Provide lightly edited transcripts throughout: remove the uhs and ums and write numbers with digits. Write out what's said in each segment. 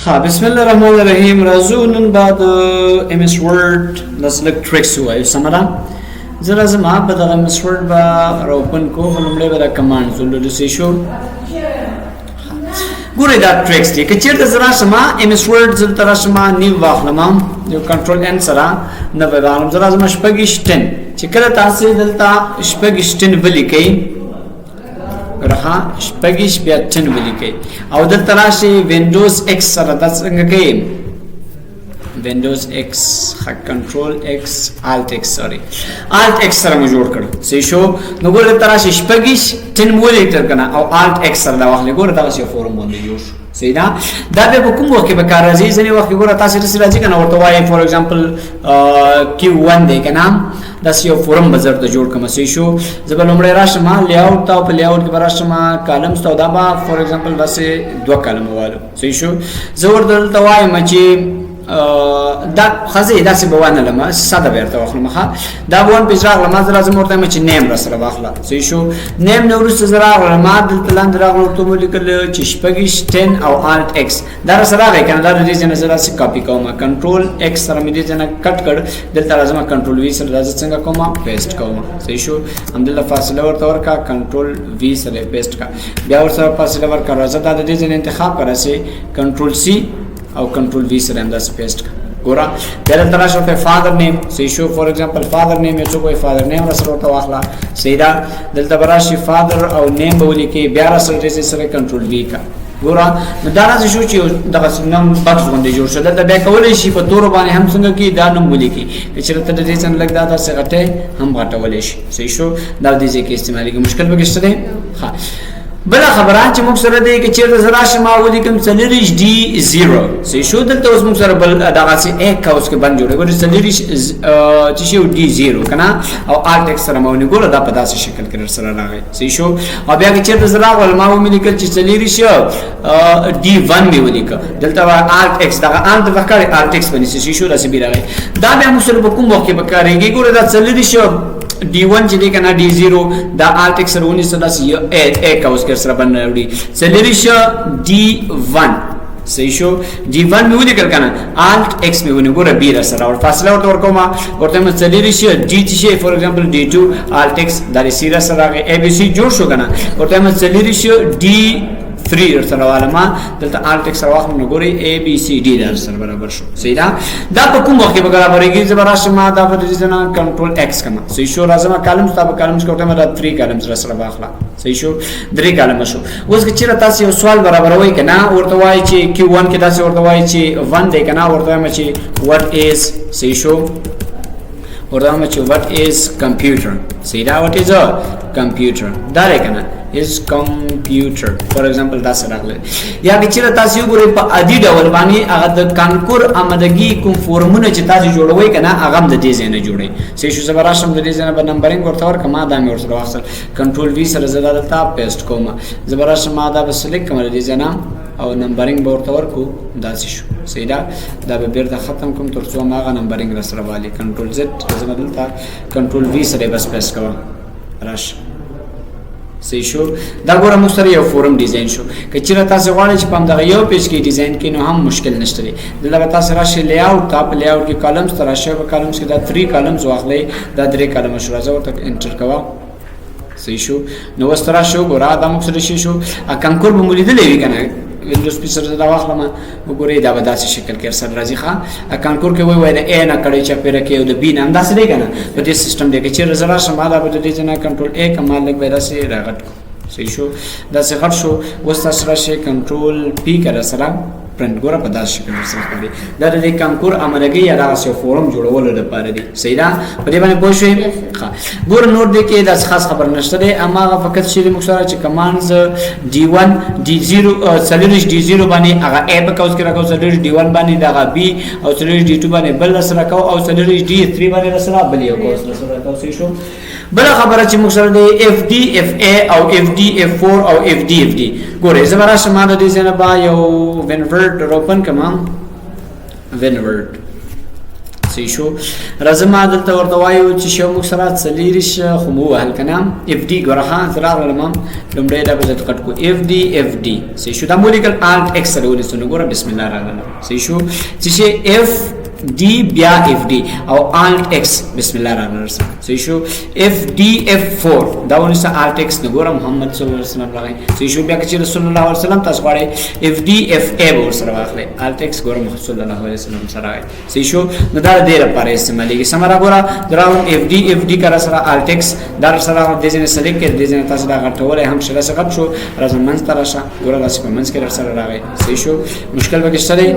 ها، بسم الله الرحمن الرحیم. راځو، نن به د MS Word داسې لږ tricks ووایو، سمه ده؟ زه راځم، په دغه MS Word به را open کوو، خو لومړی به دا commands ولولو. څه شو؟ ګورئ، دا tricks دي. که چېرته زه راشم، MS Word دلته راشم، new واخلم، یو control N سره نوی واخلم. زه راځم 26 10. چې کله تاسې دلته 26 10 ولیکئ، رها 26 بیا 10 ولیکئ او دلته راشي Windows X سره، دا څنګه کوي؟ Windows X، control X، Alt X، sorry، Alt X سره مو جوړ کړ. صحیح شو؟ نو ګوره، دلته راشي 26 10 مو ولیکل کنه او Alt X سره دا واخلې، ګوره دغسې فورم باندې جوړ شو. صحیح ده؟ دا به په کوم وخت کې به کار راځي؟ ځینې وخت کې ګوره تاسو داسې راځي کنه، ورته وایي for example Q1 دی کنه، داسې یو فورم به زه درته جوړ کړم. صحیح شو؟ زه به لومړی راشم layout ته او په layout کې به راشم columns ته او دا به for example داسې دوه column والو. صحیح شو؟ زه ورته دلته وایم چې دا خزه داسې به وانه لمه، ساده به ورته واخلم. ښه، دا به one page راغله، ما زه راځم ورته وایم چې name را سره واخله. صحیح شو؟ name نه وروسته زه راغلم، ما دلته لاندې راغلم، ورته مو لیکل چې 26 10 او Alt X. دا را سره راغی که نه؟ دا د دې ځای نه زه داسې کاپي کوم، control X سره مې دې ځای نه cut کړ، دلته راځم، control V سره دا زه څنګه کوم؟ paste کوم. صحیح شو؟ همدلته فاصله ورته ورکړه، control V سره paste کړه، بیا ورسره فاصله ورکړه. راځه، دا د دې ځای نه انتخاب کړه، سي control C او control V سره همداسې paste کړه. ګوره، بیا دلته راشه ورته father name. صحیح شو؟ For example father name یو څوک وایي، father name را سره ورته واخله. صحیح ده؟ دلته به راشي father او name به ولیکي، بیا را سره دې سره control V کا. ګوره، نو دا داسې شو چې دغه نوم box غوندې جوړ شو. دلته بیا کولی شي په تورو باندې هم څنګه کې دا نوم ولیکي. که چېرته د دې څنګه لږ دا داسې غټه هم غټولی شي. صحیح شو؟ دا دې ځای کې استعمالېږي. مشکل پکې شته دی؟ ښه، بل خبره چې موږ سره دی، چې چیرته زه راشم او ولیکم 24 D 0. صحیح شو؟ دلته اوس موږ سره بل دغه سي یک قوس کې بند جوړ، ګوره، 24 چې شو D 0 کنه او Alt X سره مو ګوره، دا په داسې شکل کې سره راغی. صحیح شو؟ او بیا چې چیرته زه راغلم، ما ومې لیکل چې 24 D 1 مې ولیکه، دلته Alt X، دغه Alt وکړ، Alt X باندې. صحیح شو؟ داسې بیا راغی. دا بیا موږ سره په کوم وخت کې پکارېږي؟ ګوره، دا 24 D 1 چې دی کنه، D 0، دا Alt X سره ونیسه، داسې یو ا قوس کې سره باندې راوړي 24 D 1. صحیح شو؟ D 1 مې ولیکل کنه، Alt X مې ونیو، ګوره B را سره راوړ. فاصله ورته ورکوم، ورته مې 24 D چې شي، for example D 2، Alt X، دا C را سره راغی، A B C جوړ شو کنه. ورته مې 24 D 3 سره والا، دلته Alt X سره واخلم، نو ګوري A B C D دا سره برابر شو. صحیح ده؟ دا په کوم وخت کې برابرېږي؟ زه به راشم، دا په دې ځای control X کما. صحیح شو؟ راځم columns ته، په columns کې ورته دا 3 columns را سره واخله. صحیح شو؟ درې column شو. اوس که چیرې تاسو یو سوال برابروي کنه، ورته وایي چې Q 1 کې تاسو ورته وایي چې 1 دی کنه، ورته وایم چې what is، صحیح شو؟ ورته وایم چې what is computer. صحیح ده؟ What is a computer دا دی کنه، is computer for example دا سره راغلی. یا که چیرې تاسو وګورئ په عادي ډول باندې هغه د کانکور آمادګي کوم فورمونه چې تاسو جوړوئ کنه، هغه هم د دې ځای نه جوړوي. صحیح شو؟ زه به راشم د دې ځای نه به numbering ورته ورکړم. دا مې ورسره واخیستل، control V سره زه دا دلته paste کوم. زه به راشم، دا به select کوم د دې ځای نه او numbering به ورته ورکو. داسې شو؟ صحیح ده؟ دا به بیرته ختم کوم تر څو هغه numbering را سره والي. Control Z، زه به دلته control V سره بس paste کوم. راشه، صحیح شو؟ دا ګوره، موږ سره یو فورم design شو. که چیرې تاسو غواړئ چې په همدغه یو page کې design کړئ، نو هم مشکل نشته دی. دلته به تاسو راشئ layout ته، په layout کې columns ته راشئ، په columns کې دا 3 columns واخلئ. دا درې column شو. راځه، ورته enter کوه. صحیح شو؟ نو اوس راشه وګوره، دا موږ سره شي شو. کانکور به مو لیدلی وي که نه؟ Windows P سره دا واخلم، وګورئ، دا به داسې شکل کې سره راځي. ښه، کانکور کې وایي د A نه کړی چې پیره کې او د B نه، هم داسې دی که نه؟ په دې سیستم دی. که چېرې زه راشم، دا به د دې ځای نه control A کمال، لږ به داسې راغټ کړو. صحیح شو؟ داسې غټ شو. اوس تاسو راشئ، control P کړه سره پرنټ، ګوره، په داسې شکل سره ښکاري. دا د دې کانکور آمادګي یا دغسې فورم جوړولو لپاره دی. صحیح ده؟ په دې باندې پوه شوئ؟ ښه، ګوره، نور دې کې داسې خاص خبر نشته دی. اما هغه فقط چې موږ سره چې commands D 1 D 0، 24 D 0 باندې هغه A په قوس کې راکاو، 24 D 1 باندې دغه B او 24 D 2 باندې بل سره راکاو او 24 D 3 باندې سره بل یو قوس سره راکاو. صحیح شو؟ بل خبره چې موږ سره دی F D F A او F D F 4 او F D F D. ګوره، زه به راشم، د دې ځای نه به یو WinWord open کړم. WinWord. صحیح شو. راځه ما دلته ورته وایو چې شو موږ سره څلېرویشت خو مو ووهل که نه. اف ډي ګوره، ښه زه راغلم، لومړی دا به زه کټ کو اف ډي اف ډي. صحیح شو. دا مو لیکل آلټ ایکس سره ونیسو، نو ګوره بسم الله راغلم. صحیح شو. چې شي اف ډي بیا اف ډي او آلټ ایکس، بسم الله راغلم. صحیح شو. اف ډي اف 4 دا ونیسه، آلټ ایکس، نو ګوره محمد صلی الله علیه وسلم راغی. صحیح شو. بیا که چېرې صلی الله علیه وسلم تاسو غواړئ، اف ډي اف ای به ورسره واخلئ، آلټ ایکس، ګوره محمد صلی الله علیه وسلم سره راغی. صحیح شو. نو دا د دې لپاره استعمالېږي. سمه را ګوره، دراوم اف ډي اف ډي کره سره آلټ ایکس دا سره دې ځای نه سلیکټ کړئ، دې ځای نه تاسو دا غټولی هم شي. داسې غټ شو، راځه منځ ته راشه، ګوره داسې په منځ کې در سره راغی. صحیح شو. مشکل پکې شته دی؟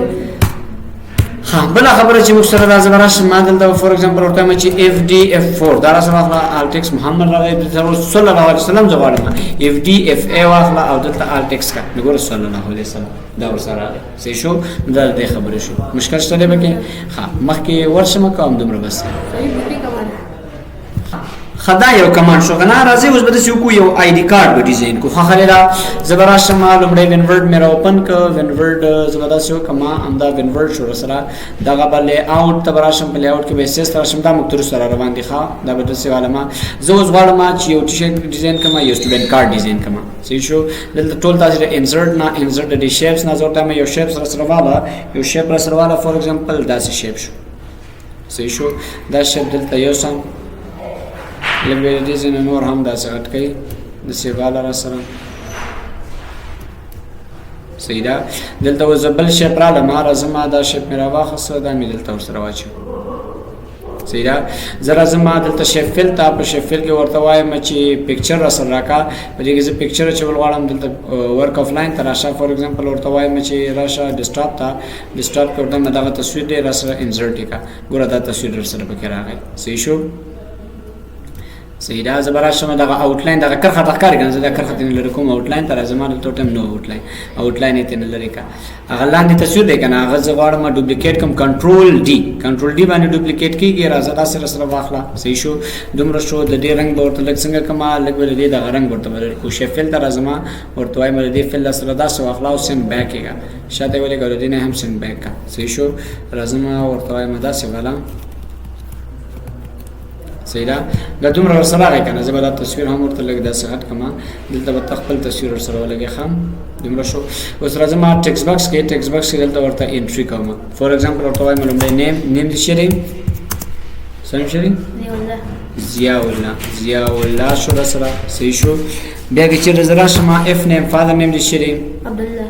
ها، بل خبره چې موږ سره راځم راشم، ما دلته فور ایگزامپل ورته وایم چې اف ډي اف 4 دا راځم واخله، آلټ ایکس، محمد راغی. دلته صلی الله علیه وسلم زه غواړم، اف ډي اف ای واخله او دلته آلټ ایکس کا، نو ګوره صلی الله علیه وسلم دا ورسره راغی. صحیح شو. دا د خبرې شو. مشکل شته دی پکې؟ ها، مخکې ورشم کوم دومره بس. صحیح بوټي کمان. خدا یو کمان شو کنه. راځي اوس به داسې وکړو، یو آی ډي کارت به ډیزاین کو. ښه خلیله، زه به راشم، لومړی وینورډ مې را اوپن که. وینورډ زه به داسې وکړم، همدا وینورډ شو سره دغه به لی اوټ ته به راشم، په لی اوټ کې به سیس ته راشم. دا موږ تر سره روان دي. ښه، دا به داسې والم. زه اوس غواړم چې یو ټي شرټ ډیزاین کړم، یو سټوډنټ کارت ډیزاین کړم. صحیح شو. دلته ټول تاسو د انسرټ نه، انسرټ د دې شیپس نه، زه ورته یو شیپ سره سره واله، یو شیپ را سره واله. فور ایگزامپل داسې شیپ شو. صحیح شو. دا شیپ دلته یو سم لږ به دې ځای نور هم داسې غټ کړئ، داسې واله را سره. صحیح ده. دلته اوس زه بل شیپ رالم، راځم دا شیپ مې راواخیسته، دا مې دلته ورسره واچو. صحیح ده. زه راځم دلته شیپ فیل ته، په شیپ فیل کې ورته وایم چې پکچر را سره راکا. په دې کې زه پکچر اچول غواړم. دلته ورک اف لاین ته راشه، فور ایگزامپل ورته وایم چې راشه ډیسکټاپ ته، ډیسکټاپ کې ورته دغه تصویر دی را سره انسرټ یې کړه. ګوره دا تصویر در سره پکې راغی. صحیح شو. صحیح ده. زه به راشم دغه آوټلاین، دغه کرښه ته ښکاري که نه؟ زه دا کرښه ترې لرې کوم. آوټلاین ته راځم، دلته ورته نو آوټلاین، آوټلاین یې ترې لرې کړه. هغه لاندې تصویر دی که نه، هغه زه غواړم ډوپلیکیټ کړم. کنټرول ډي، کنټرول ډي باندې ډوپلیکیټ کېږي. راځه داسې را سره واخله. صحیح شو. دومره شو. د دې رنګ به ورته لږ څنګه کړم، لږ به د دې دغه رنګ ورته بدل کړو. شیف فیل ته راځم، ورته وایم د دې فیل سره داسې واخله او سند بیک یې کړه، شاته یې ولېږه، د دې نه هم سند بیک کړه. صحیح شو. راځم ورته وایم داسې واله. صحیح ده. دا دومره ورسره راغی که نه؟ زه به دا تصویر هم ورته لږ داسې غټ کړم، دلته به ته خپل تصویر ورسره ولګې. ښه، دومره شو. اوس راځم ټیکسټ باکس کې، ټیکسټ باکس کې دلته ورته انټري کوم. فور ایگزامپل ورته وایم لومړی نیم، نیم دې څه دی؟ څه نوم شری؟ ضیاء الله. ضیاء الله شو را سره. صحیح شو. بیا که چېرې زه راشم اف نیم، فادر نیم دې څه دی؟ عبدالله.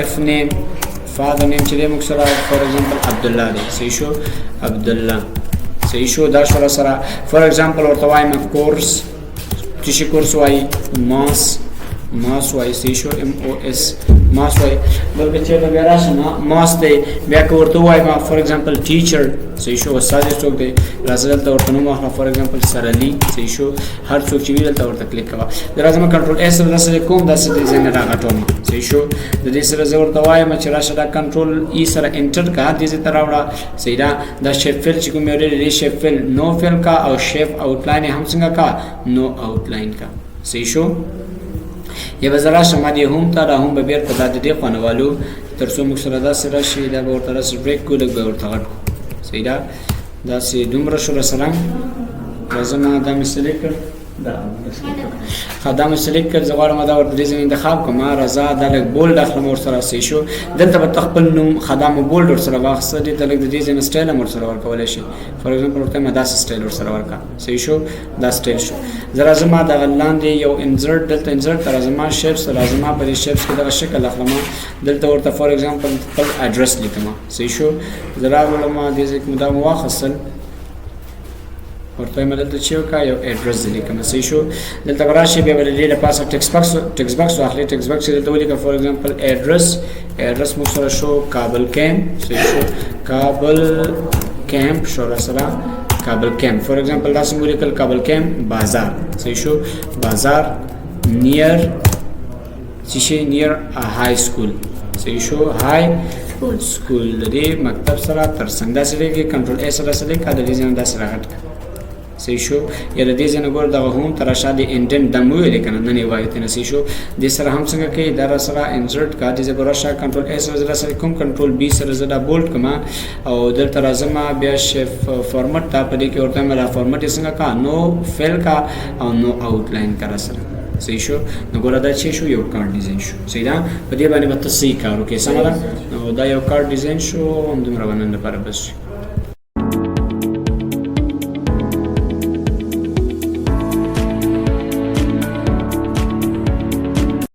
اف نیم، فادر نیم چې دی موږ سره فور ایگزامپل عبدالله دی. صحیح شو، عبدالله. صحیح شو. دا شو را سره. فور ایگزامپل ورته وایم کورس، چې شي کورس وایي؟ ماس، ماس وایي. صحیح شو، ام او اس ماس وایي. بل که چېرته بیا راشم ماس دی، بیا که ورته ووایم فور ایگزامپل ټیچر. صحیح شو، استاد یې څوک دی؟ راځه دلته ورته نوم واخله، فور ایگزامپل سرعلي. صحیح شو. هر څوک چې وي دلته ورته کلیک کوه. زه راځم کنټرول ایس سره داسې کوم، داسې دې ځای نه راغټوم. صحیح شو. د دې سره زه ورته وایم چې راشه دا کنټرول ای سره انټر کا، دې ځای ته راوړه. صحیح ده. دا شیپ فیل چې کوم یو دی، د دې شیپ فیل نو فیل کا او شیپ آوټلاین یې هم څنګه کا؟ نو آوټلاین کا. صحیح شو. یا به زه راشم دې هوم ته، دا هوم به بېرته دا د دې خوا نه والو تر څو موږ سره داسې راشي، دا به ورته داسې بریک کړو، لږ به ورته غټ کړو. صحیح ده. داسې دومره شو را سره. راځم دا مې سلیکټ کړ، دا ښه دا مې سلیکټ کړ. زه غواړم دا ورته دې ځای انتخاب کړم. راځه دا لږ بولډ اخلم ورسره. صحیح شو. دلته به ته خپل نوم ښه دا مو بولډ ورسره واخیسته، دې ته لږ د دې ځای نه سټایل هم ورسره ورکولی شي. فار ایگزامپل ورته ما داسې سټایل ورسره ورکړه. صحیح شو، دا سټایل شو. زه راځم دغه لاندې یو انزرټ، دلته انزرټ ته راځم، شیپس ته راځم، په دې شیپس کې دغه شکل اخلم، دلته ورته فار ایگزامپل خپل ادرس لیکم. صحیح شو. زه راغلم دې ځای کې مو دا مو واخیستل، ورته مې دلته چې وکړه یو ادرس لیکم. صحیح شو. دلته به راشي، بیا به د دې له پاسه ټیکسټ باکس واخلي، ټیکسټ باکس دلته ولیکه فار ایگزامپل ادرس، ادرس مو سره شو کابل کیمپ. صحیح شو، کابل کیمپ شو را سره، کابل کیمپ فار ایگزامپل داسې مو ولیکل کابل کیمپ بازار. صحیح شو، بازار نیر څه شي؟ نیر های سکول. صحیح شو، های سکول د دې مکتب سره تر څنګ داسې لیکي، کنټرول ای سره سلیکټ کړه، د دې ځای نه داسې راغټ کړه. صحیح شو. یا د دې ځای نه ګوره دغه هوم ته راشه، د انډنټ دا مو ویلې که نه، نن یې وایو ته نه. صحیح شو. دې سره هم څنګه کوي؟ دا را سره انسرټ کا، دې ځای به راشه، کنټرول ایس سره زه سره کوم، کنټرول بي سره زه دا بولډ کوم او دلته راځم بیا شیف فارمټ ته. په دې کې ورته مې دا فارمټ یې څنګه کا؟ نو فیل کا او نو آوټ لاین کا را سره. صحیح شو. نو ګوره دا چې شو یو کارت ډیزاین شو. صحیح ده. په دې باندې به ته صحیح کار وکړې. سمه ده. نو دا یو کارت ډیزاین شو، همدومره به نن لپاره بس شي.